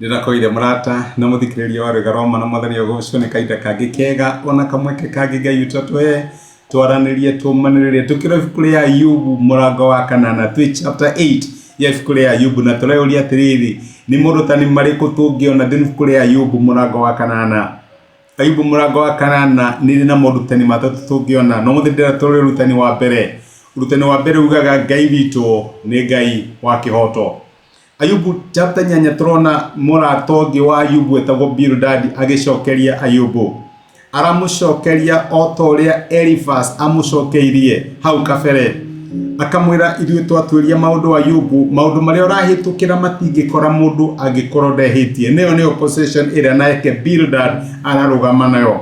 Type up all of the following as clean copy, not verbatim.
Ndĩrakoire mũrata na mũthikĩrĩria wa rwĩga rwa ma na mwathani ũgocwo nĩ kahinda kangĩ kega ona kamweke kangĩ Ngai witũ atũhe twaranĩrie tũmanĩrĩrie tũkĩrwo ibuku rĩa Ayubu mũrango wa kanana twĩ chapter 8 ya ibuku rĩa Ayubu na tũreyũria atĩrĩrĩ, nĩ morutani marĩkũ tũngĩona thĩinĩ ibuku rĩa Ayubu mũrango wa kanana? Ayubu mũrango wa kanana nĩ ĩrĩ na morutani matatũ tũngĩona no mũthĩ ndĩrenda tũrore ũrutani wa mbere. Ũrutani wa mbere ugaga Ngai witũ nĩ Ngai wa kĩhoto. Ayubu chapter 8 tũrona mũrata ũngĩ wa Ayubu wetagwo Bilidadi agĩcokeria Ayubu. Aramũcokeria o ta ũrĩa Elifaz amũcokeirie hau kabere. Akamwĩra ithuĩ twatuĩria maũndũ Ayubu, maũndũ marĩa ũrahĩtũkĩra matingĩkora mũndũ angĩkorwo ndehĩtie. Nĩyo nĩyo position ĩrĩa nake Bildad ararũgama nayo.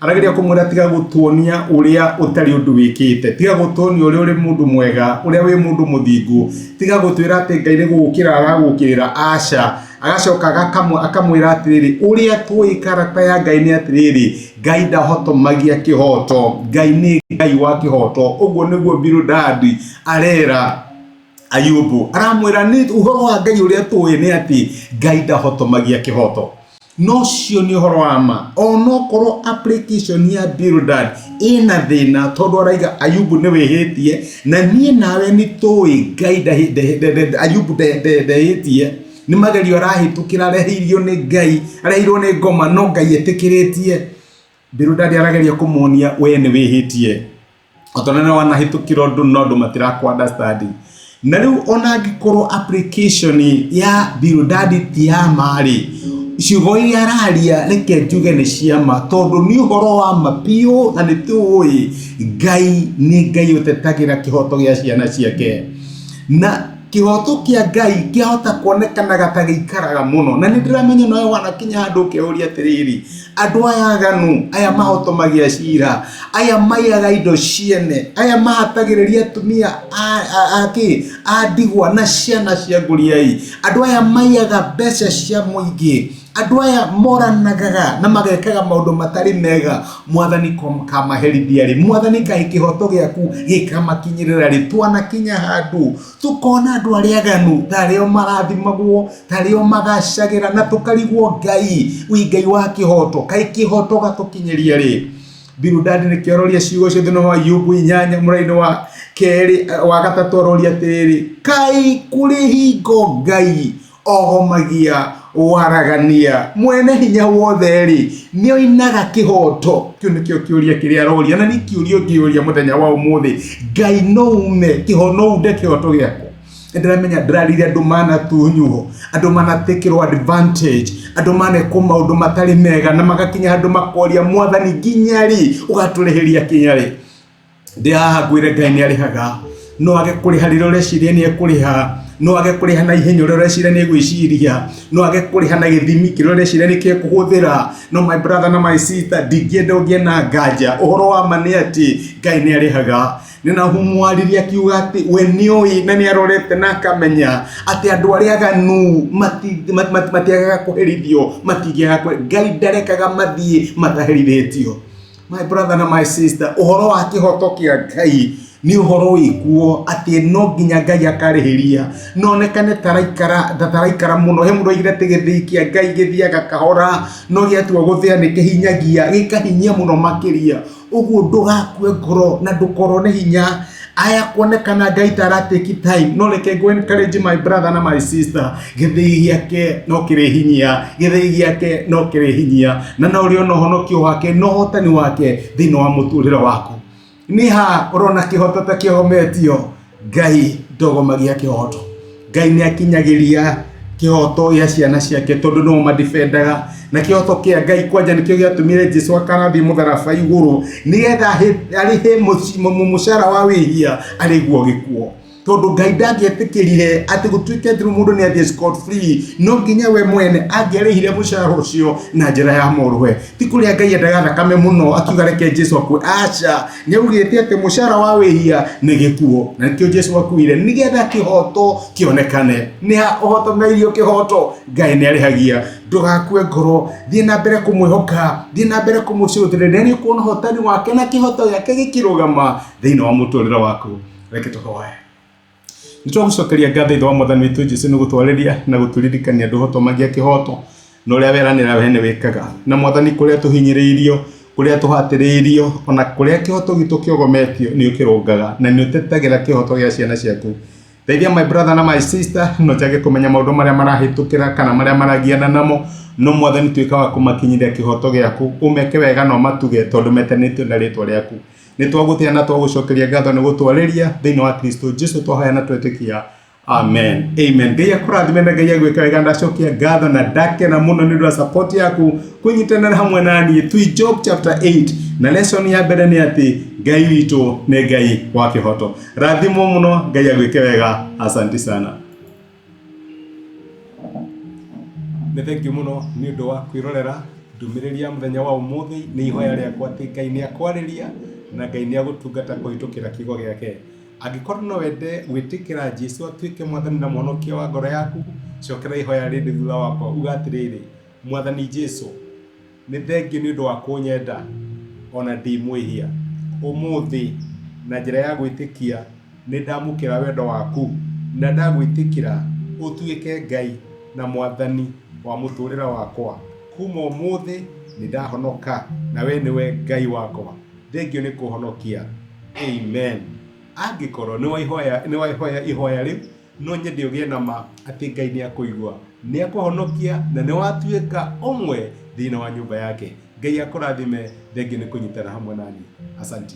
Arageria kũmwĩra tiga gũtuonia ũrĩa ũtarĩ ũndũ wĩkĩte, tiga gũtuonia ũrĩa ũrĩ mũndũ mwega, ũrĩa wĩ mũndũ mũthingu, tiga gũtwĩra atĩ Ngai nĩ gũgũkĩra aragũkĩrĩra, aca. Agacoka akamwĩra atĩrĩrĩ, ũrĩa tũĩ karata ya Ngai nĩ atĩrĩrĩ, Ngai ndahotomagia kĩhoto, Ngai nĩ Ngai wa kĩhoto. Ũguo nĩguo Bilidadi arera Ayubu, aramwĩra nĩ ũhoro wa Ngai ũrĩa tũĩ nĩ atĩ Ngai ndahotomagia kĩhoto. No ũcio nĩ ũhoro wa ma onokorwo application ya Bildad ĩna thĩna tondũ araiga Ayubu nĩ wĩhĩtie na niĩ nawe nĩ tũĩ Ngai Ayubu ndehĩtie nĩ magerio arahĩtũkĩra areheirio nĩ Ngai areheirwo nĩ ngoma no Ngai etĩkĩrĩtie. Bildad arageria kũmuonia we nĩ wĩhĩtie o ta ũrĩa wanahĩtũkĩra ũndũ no andũ matirakũ understand. Na rĩu ona angĩkorwo application ya Bildad ti ya ma rĩ, ciugo iria araria reke njuge nĩ cia ma tondũ nĩ ũhoro wa ma biũ na nĩ tũĩ Ngai nĩ Ngai ũtetagĩra kĩhoto gĩa ciana ciake. Na kĩhoto kĩa Ngai kĩahota kuonekanaga ta gĩikaraga mũno na nĩ ndĩramenya nowe wanakinya handũ ũkeyũria atĩrĩrĩ, andũ aya aganu, aya mahotomagia cira, aya maiyaga indo ciene, aya mahatagĩrĩria atumia a kĩ a ndigwa na ciana cia ngũriai, andũ aya maiyaga mbeca cia mũingĩ, andũ aya moranagaga na magekaga maũndũ matarĩ mega, mwathani kamaherithia rĩ, mwathani kaĩ kĩhoto gĩaku gĩkamakinyĩrĩra rĩ, twanakinya handũ tũkona andũ arĩa aganu tarĩo marathimagwo tarĩo magacagĩra na tũkarigwo Ngai wĩ Ngai wa kĩhoto, kaĩ kĩhoto gatũkinyĩria rĩ. Bilidadi nĩkĩo aroria ciugo icio thĩinĩ wa Ayubu 8 mũraini wa kerĩ wa gatatũ aroria atĩrĩrĩ, kaĩ kũrĩ hingo Ngai ogomagia waragania mwene hinya wothe rĩ nĩ oinaga kĩhoto? Kĩu nĩkĩo kĩũria kĩrĩa aroria na nĩ kĩũria ũngĩũria mũthenya wa ũmũthĩ, Ngai no ume kĩho no unde kĩhoto gĩakwa? Ndĩramenya ndĩrarire andũ manatunywo, andũ manatekĩrwo advantage, andũ manekwo maũndũ matarĩ mega na magakinya handũ makoria mwathani nginya rĩ ũgatũrĩhĩria kinya rĩ? Ndĩ haha ngwĩre Ngai nĩ arĩhaga, no age kũrĩha rĩrĩa ũreciria nĩ ekũrĩha, no age kũrĩha na ihenya ũrĩa ũreciria nĩ egwĩciria, no age kũrĩha na gĩthimi kĩrĩa ũreciria nĩ kĩekũhũthĩra. No my brother na my sister, ndingĩenda ũgĩe na nganja, ũhoro wa ma nĩ atĩ Ngai nĩ arĩhaga. Nĩ Nahumu aririe akiuga atĩ we nĩ oĩ na nĩ arorete na akamenya atĩ andũ arĩa aganu matiagaga kũherithio, matingĩaga kũhe-, Ngai ndarekaga mathiĩ mataherithĩtio. My brother na my sister, ũhoro wa kĩhoto kĩa Ngai nĩ ũhoro wĩkuo atĩ no nginya Ngai akarĩhĩria, no onekane taraikara mũno. He mũndũ oigire atĩ gĩthĩi kĩa Ngai gĩthiaga kahora, no gĩatua gũthĩa nĩ kĩhinyagia, gĩkahinyia mũno makĩria. Ũguo ndũgakue ngoro na ndũkorwo nĩ hinya aya kuonekana Ngai ta ara take time, no reke ngũ encourage my brother na my sister, gĩthĩi gĩake no kĩrĩhinyia, gĩthĩi gĩake no kĩrĩhinyia, na no ũrĩona ũhonokio wake na ũhotani wake thĩinĩ wa mũtũrĩre waku. Nĩ ha ũrona kĩhoto ta kĩhometio? Ngai ndogomagia kĩhoto. Ngai nĩ akinyagĩria kĩhoto gĩa ciana ciake tondũ nĩo madifendaga, na kĩhoto kĩa Ngai kwanja nĩkĩo gĩatũmire Jesu akarathiĩ mũtharaba igũrũ nĩgetha arĩhe mũcara wa wĩhia arĩguo gĩkuo, tondũ Ngai ndangĩetĩkĩrire atĩ gũtuĩke atĩ mũndũ nĩ athiĩ scot free, no nginya we mwene angĩarĩhire mũcara ũcio na njĩra ya mũrũwe. Ti kũrĩa Ngai endaga thakame mũno akiuga reke Jesu akue, aca, nĩ augĩte atĩ mũcara wa wĩhia nĩ gĩkuo, na nĩkĩo Jesu akuire nĩgetha kĩhoto kĩonekane. Nĩ ha ũhotomeirio kĩhoto? Ngai nĩ arĩhagia. Ndũgakue ngoro, thiĩ na mbere kũmwĩhoka, thiĩ na mbere kũmũcũthĩrĩria, nĩ ũkuona ũhotani wake na kĩhoto gĩake gĩkĩrũgama thĩinĩ wa mũtũrĩre waku. Reke tũhoe. Nĩ twagũcokeria ngatho Ithe wa Mwathani witũ Jesu nĩ gũtwarĩria na gũtũririkania ndũhotomagia kĩhoto na ũrĩa weranĩra we nĩ wĩkaga. Na Mwathani kũrĩa tũhinyĩrĩirio, kũrĩa tũhatĩrĩirio, ona kũrĩa kĩhoto gitũ kĩogometio nĩ ũkĩrũngaga na nĩ ũtetagĩra kĩhoto gĩa ciana ciaku. Teithia my brother na my sister no njage kũmenya maũndũ marĩa marahĩtũkĩra kana marĩa maragiana namo no Mwathani tuĩka wa kũmakinyĩria kĩhoto gĩaku ũmeke wega na ũmatuge tondũ metanĩtio na rĩtwa rĩaku. Nĩ twagũtĩa na twagũcokeria ngatho nĩ gũtwarĩria thĩinĩ wa Kristo Jesu twahoya na twetĩkia amen amen. Ngai akũrathime na Ngai agwĩke wega. Ndacokia ngatho na ndakena mũno nĩ ũndũ wa support yaku kũnyitanĩra hamwe na niĩ twi Job chapter 8 na lesson ya mbere nĩ atĩ Ngai witũ nĩ Ngai wa kĩhoto. Rathimwo mũno, Ngai agwĩke wega. Asante sana. Nĩ thengiũ mũno nĩ ũndũ wa kwĩrorera ndũmĩrĩri ya mũthenya wa ũmũthĩ. Nĩ ihoya rĩakwa atĩ Ngai nĩ akwarĩria na Ngai nĩ agũtungata kũhĩtũkĩra kiugo gĩake. Angĩkorwo no wende gwĩtĩkĩra Jesu atuĩke mwathani na mũhonokia wa ngoro yaku, cokera ihoya rĩrĩ thutha wakwa, uga atĩrĩrĩ, Mwathani Jesu, Nĩ thengiũ nĩ ũndũ wa kũnyenda o na ndĩ mwĩhia. Ũmũthĩ, na njĩra ya gwĩtĩkia, nĩ ndamũkĩra wendo waku na ndagwĩtĩkĩra ũtuĩke Ngai na Mwathani wa mũtũũrĩre wakwa. Kuuma ũmũthĩ nĩ ndahonoka na wee nĩwe Ngai wakwa. Thengiũ nĩ kũhonokia. Amen. Angĩkorwo nĩ wahoya ihoya rĩu, No nyende ũgĩe na ma atĩ Ngai nĩ akũigua, nĩ akũhonokia na nĩ watuĩka ũmwe thĩinĩ wa nyũmba yake. Ngai akũrathime, thengiũ nĩ kũnyitana hamwe naniĩ. Asanti.